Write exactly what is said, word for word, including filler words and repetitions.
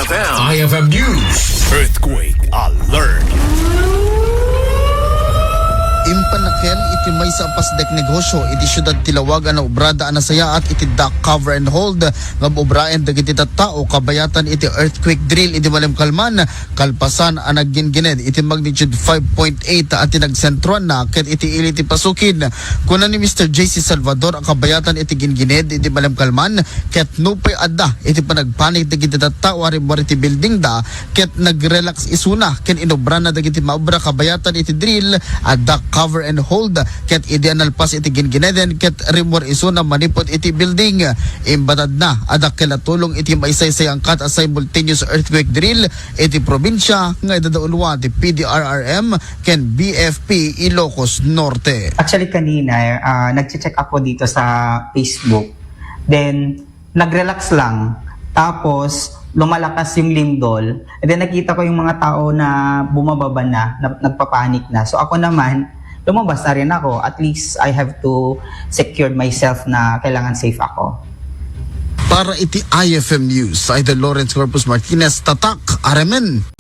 I F M News. Earthquake Alert. Impanakel iti maysa a pasdek negosyo iti siudad ti Laoag a naubrada a nasayaat iti duct cover and hold nga ubraen dagiti tattao kabayatan iti earthquake drill iti Malimkalman, kalpasan a naggingined iti magnitude five point eight a tinagsentroanna ket iti ili ti pasukin. Kuna ni Mister J C Salvador a kabayatan iti gingined iti Malimkalman, ket nupay adda iti panagpanik dagiti tattao a rimmuar iti building da, ket nag-relax isuna ken inubrana dagiti maubra kabayatan iti drill a duct cover and hold, ket idi a nalpas iti gingineden ket rimmuar isuna manipud iti building. Imbatadna a dakkel a tulong iti maisaysayaat a simultaneous earthquake drill iti probinsia nga idadaulwa ti P D R R M ken B F P Ilocos Norte. Actually, kanina, ah, nagche-check ako dito sa Facebook. Then, nag-relax lang. Tapos, lumalakas yung lindol. And then, nakita ko yung mga tao na bumababa na, na nagpapanik na. So, ako naman, lumabas na rin ako. At least, I have to secure myself na kailangan safe ako. Para iti I F M News, Idol Lawrence Corpus Martinez, Tatak, Aramen.